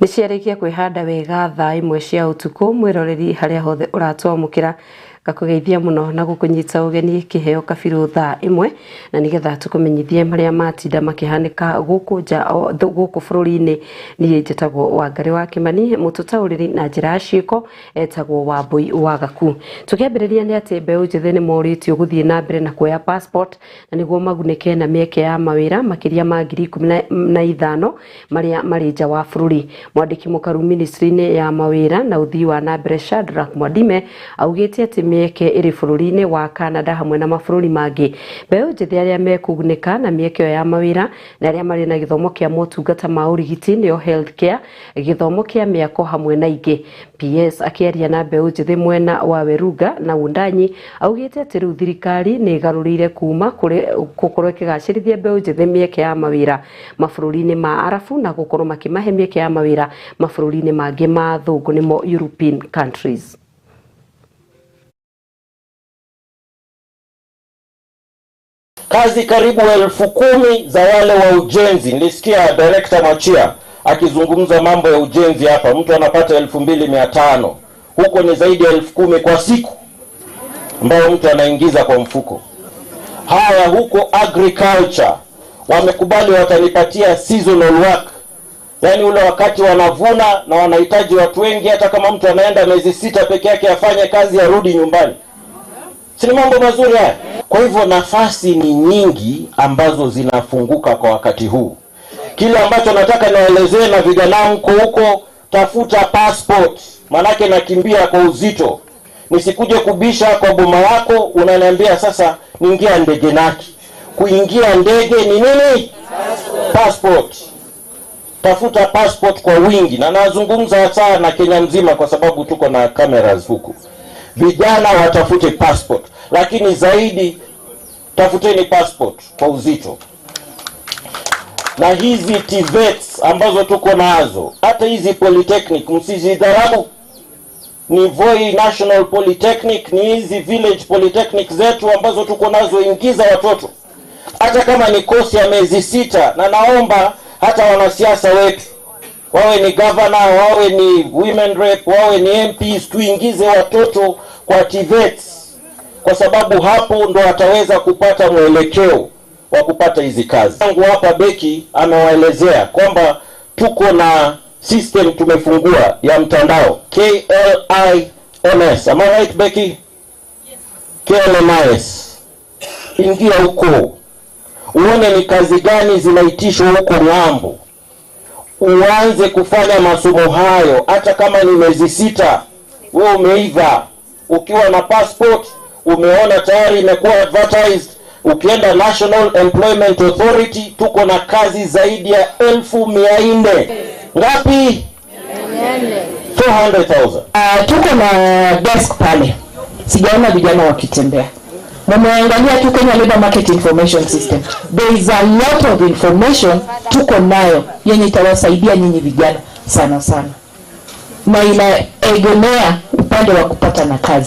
Nĩ ciarĩkia kwĩhanda wega thaa 1 cia ũtukũ. Mwĩroreri harĩa hothe ũratwamũkĩra, ngakũgeithia mũno na gũkũnyita ũgeni kĩheo kabirũ thaa 1, na nĩgetha tũkũmenyithie marĩa matinda makĩhanĩka gũkũ nja gũkũ bũrũri-inĩ. Niĩ njĩtagwo Wangari wa Kĩmani, mũtũtaũrĩri na njĩra ya ciĩko etagwo Wambui wa Gaku. Tũkĩambĩrĩria nĩ atĩ mbeũ njĩthĩ nĩ morĩtio gũthiĩ na mbere na kuoya passport na nĩguo magunĩke na mĩeke ya mawĩra makĩria ma 15,000 marĩa marĩ nja wa bũrũri. Mwandĩki mũkaru ministry-inĩ ya mawĩra na ũthii wa na mbere Shadrack Mwadime augĩte atĩ mĩeke ĩrĩ bũrũri-inĩ wa Canada hamwe na mabũrũri mangĩ. Mbeũ njĩthĩ arĩa mekũgunĩka na mĩeke ĩyo ya mawĩra na arĩa marĩ na gĩthomo kĩa motungata ma ũrigiti nĩo healthcare, gĩthomo kĩa mĩako hamwe na ingĩ. PS akĩaria na mbeũ njĩthĩ mwena wa Werunga na Wundanyi augĩte atĩ rĩu thirikari nĩ ĩgarũrĩire kuma kũrĩ gũkorwo ĩkĩgacĩrithia mbeũ njĩthĩ mĩeke ya mawĩra mabũrũri-inĩ ma Arabu na gũkorwo makĩmahe mĩeke ya mawĩra mabũrũri-inĩ mangĩ ma thũngũ nĩmo European countries. Kazi karibu 10,000 za wale wa ujenzi. Nilisikia Director Machia akizungumza mambo ya ujenzi hapa. Mtu anapata 2,500. Huko ni zaidi ya 10,000 kwa siku ambayo mtu anaingiza kwa mfuko. Haya, huko agriculture wamekubali watanipatia seasonal work. Yaani ule wakati wanavuna na wanahitaji watu wengi, hata kama mtu anaenda miezi 6 peke yake afanye kazi arudi nyumbani. Si ni mambo mazuri haya? Kwa hivyo nafasi ni nyingi ambazo zinafunguka kwa wakati huu. Kile ambacho nataka niwaelezee na vijana mko huko, tafuta passport. Manake nakimbia kwa uzito. Nisikuje kubisha kwa boma yako unaniambia sasa niingia ndege naki. Kuingia ndege ni nini? Passport. Tafuta passport kwa wingi. Na nazungumza sana na Kenya mzima kwa sababu tuko na cameras huku. Vijana watafute passport, lakini zaidi tafuteni passport kwa uzito. Na hizi TVETs ambazo tuko nazo, hata hizi polytechnic msizidharau. Ni Voi National Polytechnic, ni hizi village polytechnic zetu ambazo tuko nazo, ingiza watoto hata kama ni kosi ya miezi 6. Na naomba hata wanasiasa wetu, wawe ni governor, wawe ni women rep, wawe ni MPs, tuingize watoto kwa TVETs, kwa sababu hapo ndo wataweza kupata mwelekeo wa kupata hizi kazi. Tangu hapa Beki amewaelezea kwamba tuko na system tumefungua ya mtandao KLIMS. Am I right, Becky? KLMIS. Ingia huko uone ni kazi gani zinaitishwa huko ng'ambo, uanze kufanya masomo hayo hata kama ni miezi 6. Wewe umeiva, ukiwa na passport umeona tayari imekuwa advertised. Ukienda National Employment Authority tuko na kazi zaidi ya 400,000. Ngapi? 400,000. Tuko na desk pale, sijaona vijana wakitembea. Mmeangalia tu Kenya Labour Market Information System. There is a lot of information tuko nayo yenye itawasaidia nyinyi vijana sana sana, na inaegemea upande wa kupata na kazi.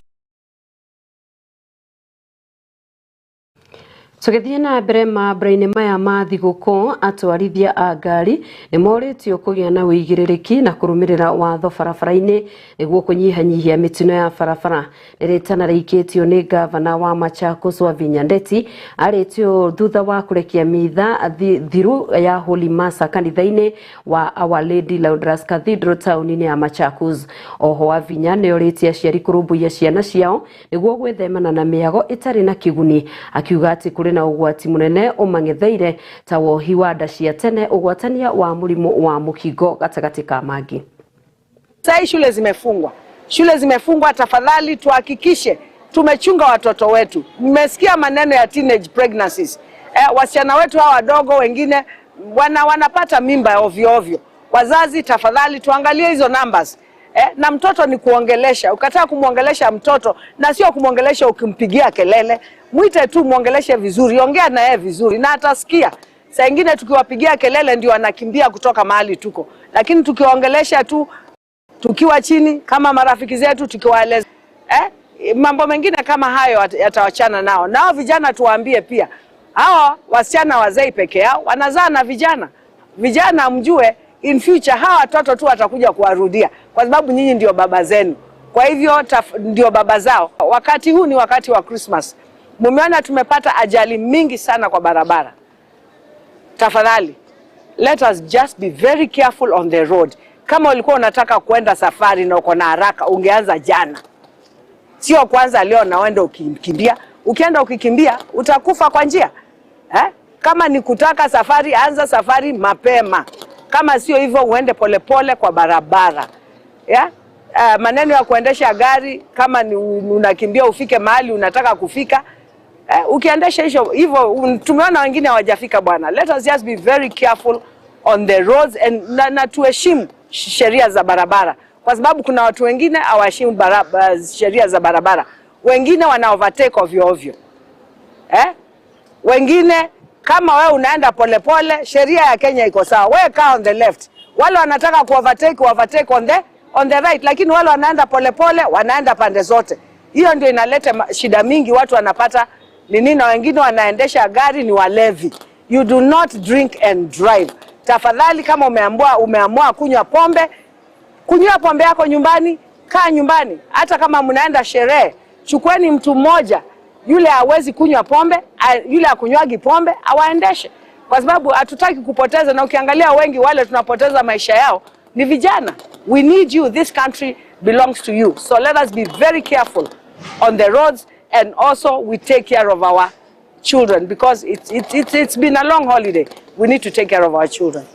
Tũgĩthiĩ na mbere mambura-inĩ maya ma thigũkũ, atwarithia a ngari nĩ morĩtio kũgĩa na ũigĩrĩrĩki na kũrũmĩrĩra watho barabara-inĩ nĩguo kũnyihanyihia mĩtino ya barabara. Nĩ rĩtana rĩikĩtio nĩ gavana wa Machakos Wavinya Ndeti arĩtio thutha wa kũrekia mitha thiru ya Holy Mass kanitha-inĩ wa Our Lady Lourdes Cathedral taũni-inĩ ya Machakos. Oho Wavinya nĩ orĩtie aciari kũrũmbũiya ciana ciao nĩguo gwĩthemana na mĩago ĩtarĩ na kĩguni, akiuga atĩ kũrĩ na ũgwati mũnene ũmang'etheire ta wohi wa nda cia tene, ũgwatania wa mũrimũ wa mũkingo gatagatĩ ka mangĩ. Sasa shule zimefungwa, shule zimefungwa. Tafadhali tuhakikishe tumechunga watoto wetu. Mmesikia maneno ya teenage pregnancies. Wasichana wetu hawa wadogo wengine wanapata mimba ovyo ovyo. Wazazi tafadhali tuangalie hizo numbers. Na mtoto ni kuongelesha. Ukataa kumuongelesha mtoto, na sio kumuongelesha ukimpigia kelele, mwite tu muongeleshe vizuri, ongea na yeye vizuri na atasikia. Saa ingine tukiwapigia kelele ndio anakimbia kutoka mahali tuko, lakini tukiwaongelesha tu tukiwa chini kama marafiki zetu, tukiwaeleza mambo mengine kama hayo yatawachana nao. Nao vijana tuwaambie pia, hawa wasichana wazee peke yao wanazaa na vijana. Vijana mjue In future hawa watoto tu watakuja kuwarudia, kwa sababu nyinyi ndio baba zenu. Kwa hivyo ndio baba zao. Wakati huu ni wakati wa Christmas. Mumeona tumepata ajali mingi sana kwa barabara. Tafadhali, let us just be very careful on the road. Kama ulikuwa unataka kuenda safari na uko na haraka, ungeanza jana. Sio kwanza leo na uende ukikimbia. Ukienda ukikimbia, utakufa kwa njia. Kama ni kutaka safari, anza safari mapema. Kama sio hivyo, uende polepole kwa barabara. Yeah? Maneno ya kuendesha gari, kama ni unakimbia ufike mahali unataka kufika, ukiendesha hivyo, tumeona wengine hawajafika bwana. Let us just be very careful on the roads and na tuheshimu sheria za barabara, kwa sababu kuna watu wengine hawaheshimu sheria za barabara. Wengine wana overtake ovyo ovyo. Wengine kama wewe unaenda polepole, sheria ya Kenya iko sawa, wewe kaa on the left. Wale wanataka ku overtake, overtake on the right, lakini wale wanaenda polepole wanaenda pande zote. Hiyo ndio inaleta shida mingi, watu wanapata nini, na wengine wanaendesha gari ni walevi. You do not drink and drive. Tafadhali, kama umeamua kunywa pombe, kunywa pombe yako nyumbani, kaa nyumbani. Hata kama mnaenda sherehe, chukueni mtu mmoja yule hawezi kunywa pombe, yule akunywagi pombe awaendeshe, kwa sababu hatutaki kupoteza. Na ukiangalia wengi wale tunapoteza maisha yao ni vijana. We need you. This country belongs to you. So let us be very careful on the roads, and also we take care of our children, because it's been a long holiday. We need to take care of our children.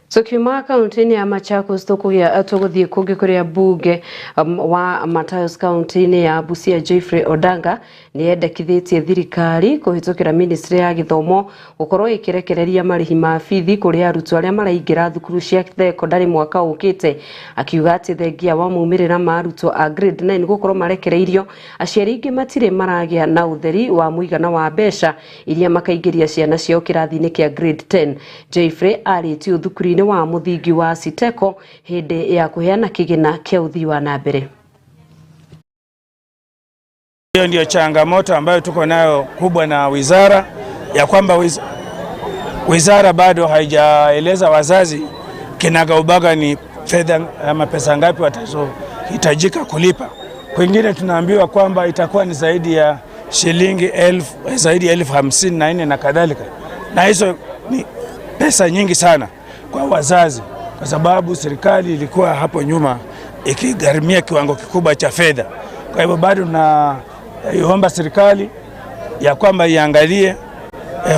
Tukiuma kaunti-inĩ ya Machakos tũgũthiĩ kũngĩ kũrĩa mbunge wa Matayos kaunti-inĩ ya Busia Geoffrey Odanga nĩ endekithĩtie thirikari kũhĩtũkĩra ministry ya gĩthomo gũkorwo ĩkĩrekereria marĩhi ma bithi kũrĩ arutwo arĩa maraingĩra thukuru cia thekondarĩ mwaka ũkĩte, akiuga atĩ thengia wa maumĩrĩra ma arutwo a grade 9 gũkorwo marekereirio, aciari aingĩ matirĩ maragĩa na ũtheri wa mũigana wa mbeca iria makaingĩria ciana ciao kĩrathi-inĩ kĩa grade 10. Geoffrey arĩtie thukuru-inĩ wa mũthingi wa Siteko hĩndĩ ya kũheana kĩgĩna kĩa ũthii wa na mbere. Hiyo ndio changamoto ambayo tuko nayo kubwa na wizara, ya kwamba wizara bado haijaeleza wazazi kinagaubaga ni fedha ama pesa ngapi watazohitajika kulipa. Kwingine tunaambiwa kwamba itakuwa ni zaidi ya shilingi zaidi ya 54,000 na kadhalika, na hizo ni pesa nyingi sana kwa wazazi, kwa sababu serikali ilikuwa hapo nyuma ikigharimia kiwango kikubwa cha fedha. Kwa hivyo bado tunaiomba serikali ya kwamba iangalie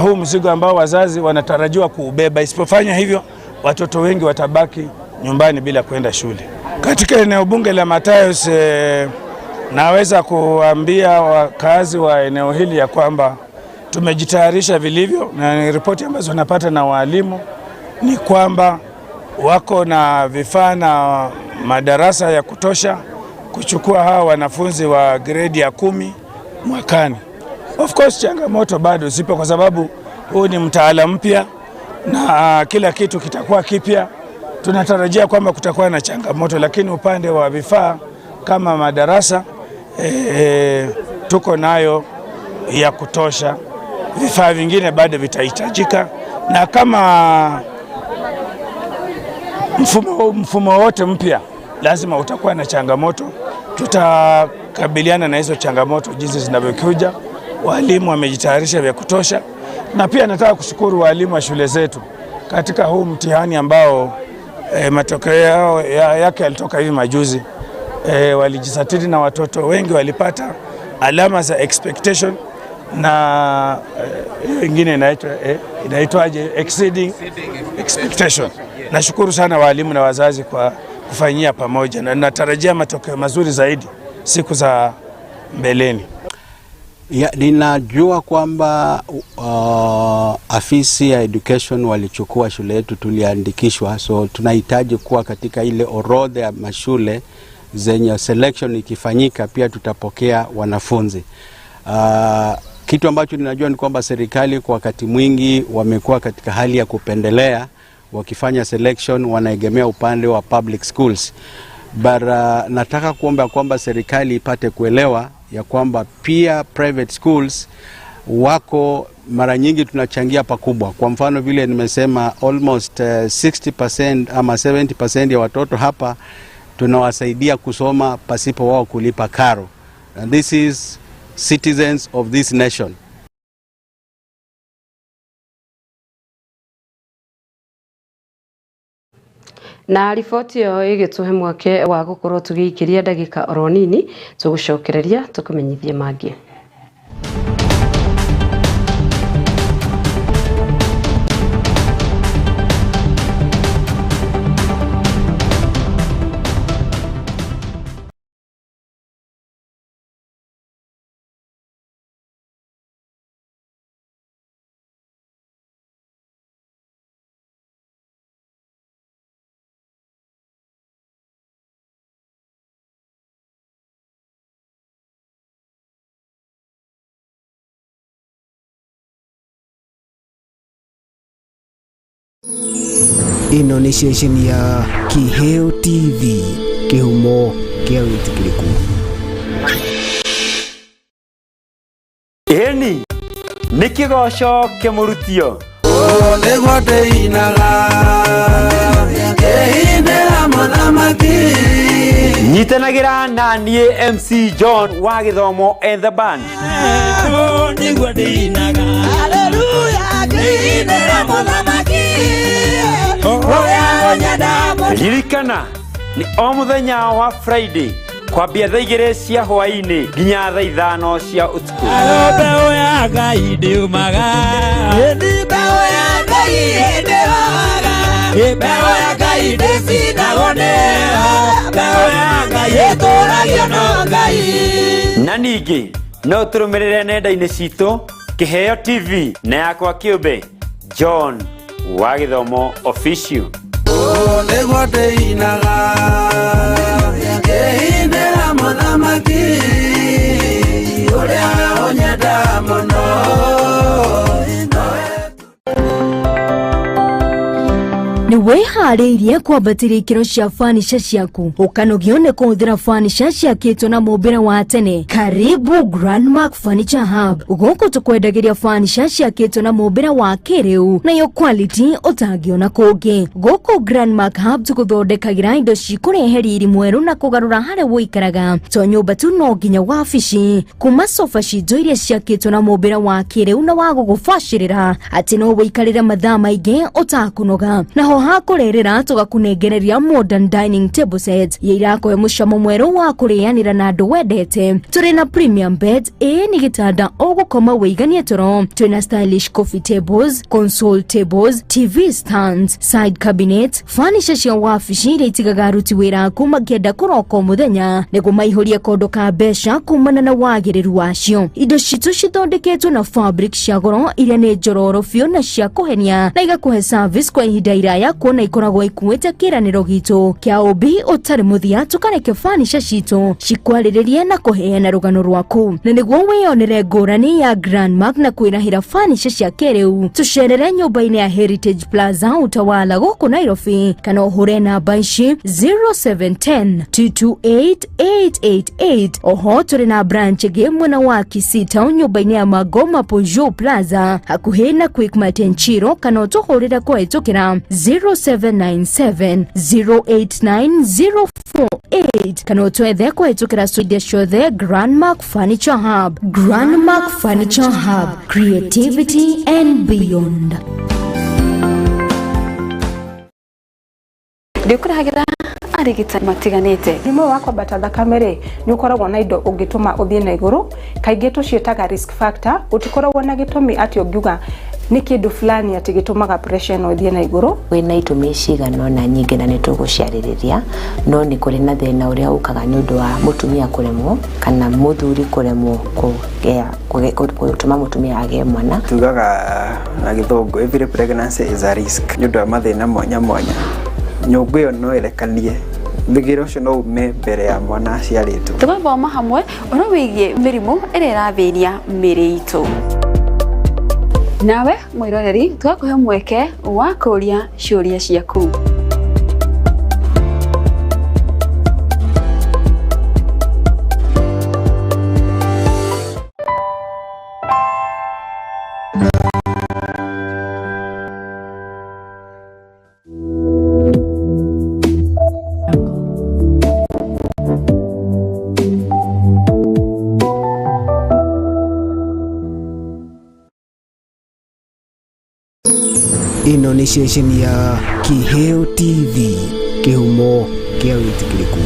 huu mzigo ambao wazazi wanatarajiwa kuubeba. Isipofanya hivyo, watoto wengi watabaki nyumbani bila kwenda shule. Katika eneo bunge la Matayos, naweza kuambia wakazi wa eneo hili ya kwamba tumejitayarisha vilivyo, na ripoti ambazo napata na walimu ni kwamba wako na vifaa na madarasa ya kutosha kuchukua hawa wanafunzi wa grade ya 10 mwakani. Of course changamoto bado zipo, kwa sababu huu ni mtaala mpya na kila kitu kitakuwa kipya. Tunatarajia kwamba kutakuwa na changamoto, lakini upande wa vifaa kama madarasa tuko nayo ya kutosha. Vifaa vingine bado vitahitajika, na kama mfumo wote mpya lazima utakuwa na changamoto. Tutakabiliana na hizo changamoto jinsi zinavyokuja. Walimu wamejitayarisha vya kutosha, na pia nataka kushukuru walimu wa shule zetu katika huu mtihani ambao matokeo yake yalitoka hivi majuzi. Walijisatiti na watoto wengi walipata alama za expectation na wengine inaitwaje, exceeding expectation. Nashukuru sana walimu na wazazi kwa kufanyia pamoja, na natarajia matokeo mazuri zaidi siku za mbeleni. Ya, ninajua kwamba afisi ya education walichukua shule yetu, tuliandikishwa, so tunahitaji kuwa katika ile orodha ya mashule zenye selection ikifanyika pia tutapokea wanafunzi. Kitu ambacho ninajua ni kwamba serikali kwa wakati mwingi wamekuwa katika hali ya kupendelea, wakifanya selection wanaegemea upande wa public schools. But nataka kuomba kwamba serikali ipate kuelewa ya kwamba pia private schools Wako mara nyingi tunachangia pakubwa. Kwa mfano vile nimesema, almost 60% ama 70% ya watoto hapa tunawasaidia kusoma pasipo wao kulipa karo. And this is citizens of this nation. Na riboti ĩyo ĩgĩtũhe mweke wa gũkorwo tũgĩikĩria ndagĩka oro nini, tũgũcokereria tũkũmenyithie mangĩ. Ĩno nĩ ceceni ya Kiheo TV, kĩhumo kĩa wĩtĩkĩrĩku. Ĩni nĩ kĩgoco kĩmũrutio. Nĩguo ndĩinaga ngĩinĩra mũthamaki. Nyitanagĩra na niĩ MC John wa Gĩthomo and the Band. Nĩguo ndĩinaga haleluya ngĩinĩra mũthamaki. Ririkana nĩ o mũthenya wa Friday kwambia thaa 2 cia hwaĩ-inĩ nginya thaa 5 cia ũtukũ. Mbeũ ya Ngai ndĩumaga, mbeũ ya Ngai ndĩhoga, mbeũ ya Ngai ndĩcinagwo nĩyo, mbeũ ya Ngai ĩtũragio no Ngai. Na ningĩ no tũrũmĩrĩre nenda-inĩ citũ Kiheo TV na yakwa kĩũmbe John wa Gĩthomo Official. Nĩguo ndĩinaga ngĩinĩra mũthamaki ũrĩa ũnyenda mũno. Nĩ wĩharĩirie kwambatĩria ikĩro cia furniture ciaku, ũkanogio nĩ kũhũthĩra furniture ciakĩtwo na mũmbĩre wa tene. Karibu Grandmark Furniture Hub. Gũkũ tũkwendagĩria furniture ciakĩtwo na mũmbĩre wa kĩrĩu nayo quality ũtangĩona kũngĩ. Gũkũ Grandmark Hub tũgũthondekagĩra indo cikũrehe riri mwerũ na kũgarũra harĩa ũikaraga, to nyũmba tu no nginya wabici. Kuma sofa citũ iria ciakĩtwo na mũmbĩre wa kĩrĩu na wa gũgũbacĩrĩra atĩ no ũikarĩre mathaa maingĩ ũtakũnoga. Naho hakurerera tugakunengereria modern dining table set ya irakũhe mũcamo mwerũ wa kũrĩanĩra na andũ wendete. Tũrĩ na premium bed, ĩĩ nĩ gĩtanda ũgũkoma wĩiganie toro. Twĩna stylish coffee tables, console tables, TV stands, side cabinet, furniture cia wabici iria itigaga aruti wĩra aku makĩenda kũroka o mũthenya nĩguo maihũrie kondo ka mbeca kumana na wagĩrĩru wacio. Indo citũ cithondeketwo na fabric cia goro iria nĩ njororo biũ na cia kũhenia na igakũhe service kwa ihinda iraya, kuona ikoragwo ikuĩte kĩranĩro gitũ kĩa ũmbi ũtarĩ mũthia. Tũkareke furniture citũ cikwarĩrĩrie na kũheana rũgano rwaku, na nĩguo wĩyonere ngũrani ya Grandmark na kwĩrahĩra furniture cia kĩrĩu. Tũcerere nyũmba-inĩ ya Heritage Plaza Utawala gũkũ Nairobi, kana ũhũre namba ici 0710 228 888. Oho tũrĩ na branch ĩngĩ mwena wa Kisii Town nyũmba-inĩ ya Magoma Peugeot Plaza hakuhĩ na Quickmart Nchiro, kana ũtũhũrĩre kũhĩtũkĩra 0797 089 048, kana ũtwethe kũhĩtũkĩra studio ciothe Grandmark Furniture Hub. Grandmark Furniture Hub, creativity and beyond. Ndĩkũrahagĩra arigitani matiganĩte. Mũrimũ wa kwambata thakame rĩ, nĩ ũkoragwo na indo ũngĩtũma ũthiĩ na igũrũ, kaingĩ tũciĩtaga risk factor. Gũtikoragwo na gĩtũmi atĩ ũngiuga nĩ kĩndũ fulani atĩ gĩtũmaga pressure ĩno ĩthiĩ na igũrũ. Kwĩna itũmi cigana ũna nyingĩ na nĩtũgũciarĩrĩria, no nĩ kũrĩ na thĩna ũrĩa ũkaga nĩ ũndũ wa mũtumia kũremwo kana mũthuri kũremwo gũtũma mũtumia agĩe mwana. Tugaga na gĩthũngũ every pregnancy is a risk nĩ ũndũ wa mathĩna mwanya mwanya. Nyũngũ ĩyo no ĩrekanie, thigiro ũcio no ume mbere ya mwana aciarĩtwo. Tũgathoma hamwe ũhoro wĩgiĩ mĩrimũ ĩrĩa ĩrathĩnia mĩĩrĩ itũ. Nawe mwĩroreri tũgakũhe mweke wa kũũria ciũria ciaku. Ĩno nĩ ceceni ya Kiheo TV, kĩhumo kĩa wĩtĩkĩrĩku.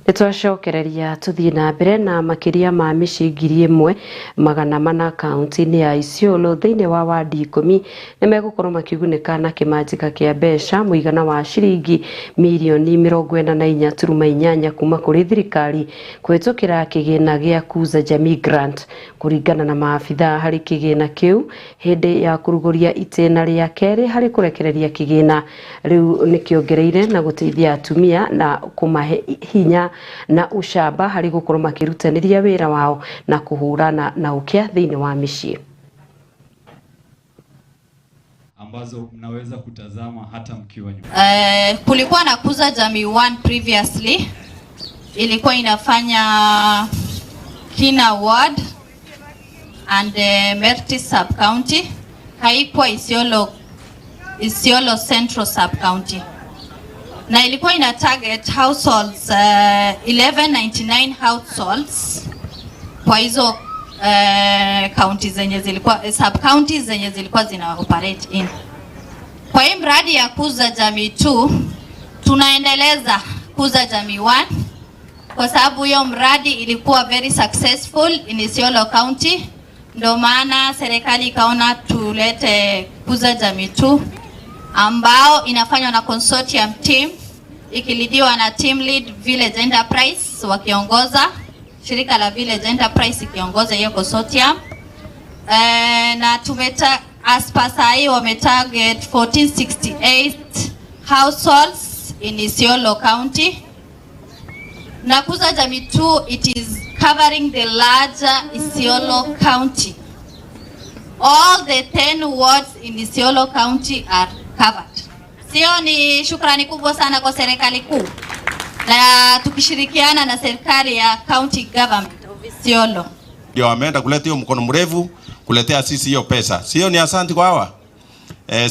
Nĩtwacokereria tũthiĩ na mbere na makĩria ma mĩciĩ 1400 kaunti-inĩ ya Isiolo thĩinĩ wa wadi 10 nĩmegũkorwo makĩgunĩka na kĩmanjĩka kĩa mbeca mũigana wa ciringi mirioni 44.8 kuma kũrĩ thirikari kũhĩtũkĩra kĩgĩna gĩa Kuza Jamii Grant kũringana na maabithaa harĩ kĩgĩna kĩu hĩndĩ ya kũrugũria itĩna rĩa kerĩ harĩ kũrekereria kĩgĩna rĩu nĩkĩongereire na gũteithia atumia na kũmahe hinya na ucamba harĩ gũkorwo makĩrutanĩria wĩra wao na kũhũrana na ũkĩa thĩinĩ wa mĩciĩ ambazo mnaweza kutazama hata mkiwa nyumbani. Kulikuwa na Kuza Jamii 1 previously, ilikuwa inafanya Kina Ward and Merti Sub County, haikuwa Isiolo Central Sub County. Na ilikuwa ina target households 1199 households kwa hizo counties zenye zilikuwa sub counties zenye zilikuwa zina operate in. Kwa hii mradi ya Kuza Jamii 2 tunaendeleza Kuza Jamii 1 kwa sababu hiyo mradi ilikuwa very successful in Isiolo County, ndio maana serikali ikaona tulete Kuza Jamii 2 ambao inafanywa na consortium team ikilidiwa na team lead Village Enterprise wakiongoza, shirika la Village Enterprise ikiongoza hiyo consortium. Na tumeta as per sahi wametarget 1468 households in Isiolo County. Na Kuza Jamii 2 it is covering the larger Isiolo County. All the 10 wards in Isiolo County are covered. Sio ni shukrani kubwa sana kwa serikali kuu na tukishirikiana na serikali ya county government of Isiolo. Ndio wameenda kuleta hiyo mkono mrefu kuletea sisi hiyo pesa. Sio ni asanti kwa hawa.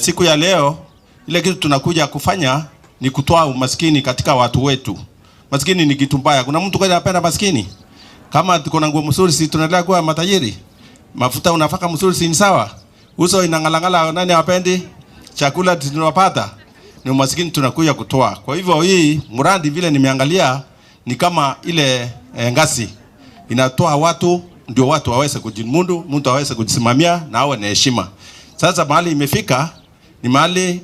Siku ya leo ile kitu tunakuja kufanya ni kutoa umaskini katika watu wetu. Maskini ni kitu mbaya. Kuna mtu kweli anapenda maskini? Kama tuko na nguo mzuri si tunaendelea kuwa matajiri? Mafuta unafaka mzuri si ni sawa? Uso inangalangala nani hapendi? Chakula tunapata ni umaskini tunakuja kutoa. Kwa hivyo hii mradi vile nimeangalia ni kama ile ngasi inatoa watu ndio watu waweze kujimudu, mtu aweze kujisimamia na awe na heshima. Sasa mahali imefika ni mahali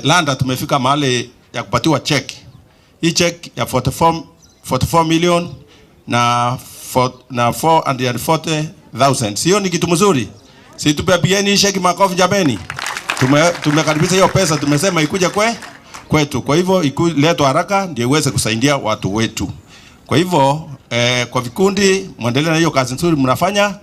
landa tumefika mahali ya kupatiwa check. Hii check ya 44 million na 440,000. Sio ni kitu mzuri? Si tupepieni cheki makofi jameni. Tumekaribisha hiyo pesa, tumesema ikuja kwetu. Kwa hivyo ikuletwa haraka ndio iweze kusaidia watu wetu. Kwa hivyo kwa vikundi muendelee na hiyo kazi nzuri mnafanya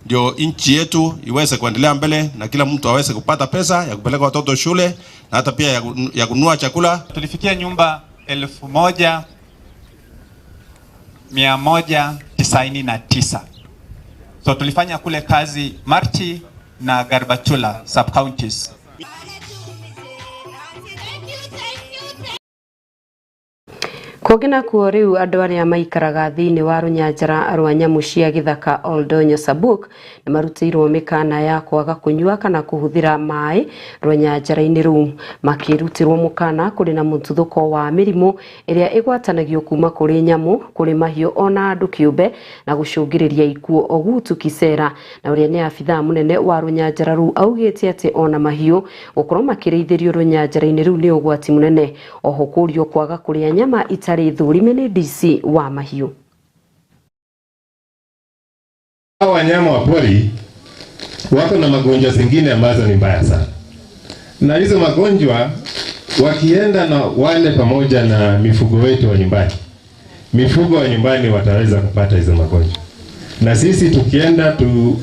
ndio nchi yetu iweze kuendelea mbele na kila mtu aweze kupata pesa ya kupeleka watoto shule na hata pia ya kununua chakula. Tulifikia nyumba 1199. So tulifanya kule kazi Marti na Garbachula sub counties. Kũngĩ kuo rĩu andũ arĩa maikaraga thĩinĩ wa rũnyanjara rwa nyamũ cia gĩthaka Oldonyo Sabuk nĩ marutĩirwo mĩkana ya kwaga kũnyua kana kũhũthĩra maĩ rũnyanjara-inĩ rũu. Makĩrutĩrwo mũkana kũrĩ na mũtuthũko wa mĩrimũ ĩrĩa ĩgwatanagio kuma kũrĩ nyamũ, kũrĩ mahiũ ona andũ kĩũmbe na gũcũngĩrĩria ikuũ. Ogutu Kisera na ũrĩa nĩ abithaa mũnene wa rũnyanjara rũu augĩte atĩ ona mahiũ gũkorwo makĩrĩithĩrio rũnyanjara-inĩ rũu nĩ ũgwati mũnene. Oho kũrio kwaga kũrĩa nyama itarĩ thũrime nĩ DC wa mahiũ. Wanyama wa pori wako na magonjwa zingine ambazo ni mbaya sana, na hizo magonjwa wakienda na wale pamoja na mifugo wetu wa nyumbani, mifugo wa nyumbani wataweza kupata hizo magonjwa, na sisi tukienda tu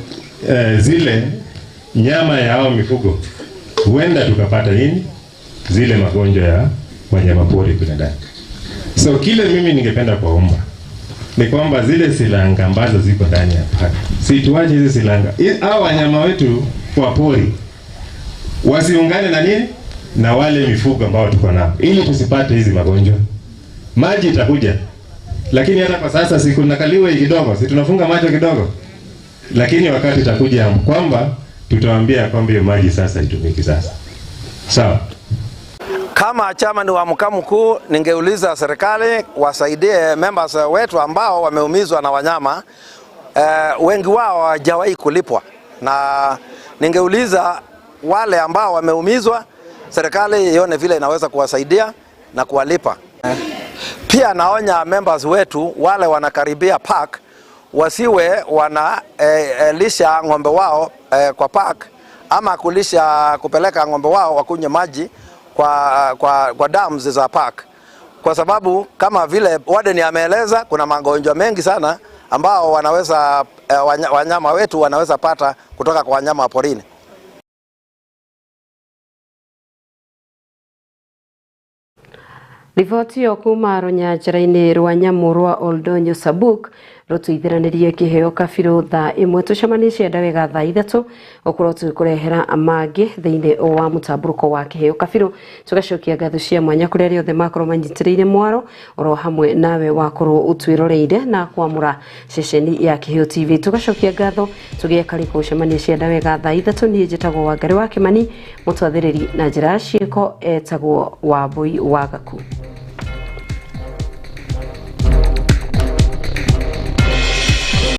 zile nyama ya hao mifugo huenda tukapata nini zile magonjwa ya wanyama pori kule ndani. So kile mimi ningependa kuomba ni kwamba zile silanga ambazo ziko ndani ya park, si tuache hizi silanga. Hao wanyama wetu wa pori wasiungane na nini na wale mifugo ambao tuko nao, ili tusipate hizi magonjwa. Maji itakuja, lakini hata kwa sasa si kuna kaliwe kidogo, si tunafunga macho kidogo, lakini wakati itakuja kwamba tutawaambia kwamba hiyo maji sasa itumiki sasa. Sawa. Kama chama ni wa mkamu mkuu, ningeuliza serikali wasaidie members wetu ambao wameumizwa na wanyama. Wengi wao hawajawahi kulipwa, na ningeuliza wale ambao wameumizwa, serikali ione vile inaweza kuwasaidia na kuwalipa. Pia naonya members wetu wale wanakaribia park wasiwe wanalisha ng'ombe wao kwa park ama kulisha kupeleka ng'ombe wao wakunywe maji kwa dams za park, kwa sababu kama vile warden ameeleza kuna magonjwa mengi sana ambao wanaweza wanyama wetu wanaweza pata kutoka kwa wanyama wa porini. Riboti ĩyo kuma rũnyanjara-inĩ rwa nyamũ rwa Oldonyo Sabuk rũtũithiranĩrie kĩheo kabirũ thaa ĩmwe. Tũcemanie cienda wega thaa 3 gũkorwo tũgĩkũrehera mangĩ thĩinĩ wa mũtambũrũko wa kĩheo kabirũ. Tũgacokia ngatho cia mwanya kũrĩ arĩa othe makorwo manyitĩrĩire mwaro oro hamwe nawe wakorwo ũtwĩroreire na kwamũra ceceni ya Kĩheo TV. Tũgacokia ngatho tũgĩe karĩko gũcemania cienda wega thaa 3. Niĩ njĩtagwo Wangari wa Kĩmani, mũtwathĩrĩri na njĩra ya ciĩko etagwo Wambui wa Gaku.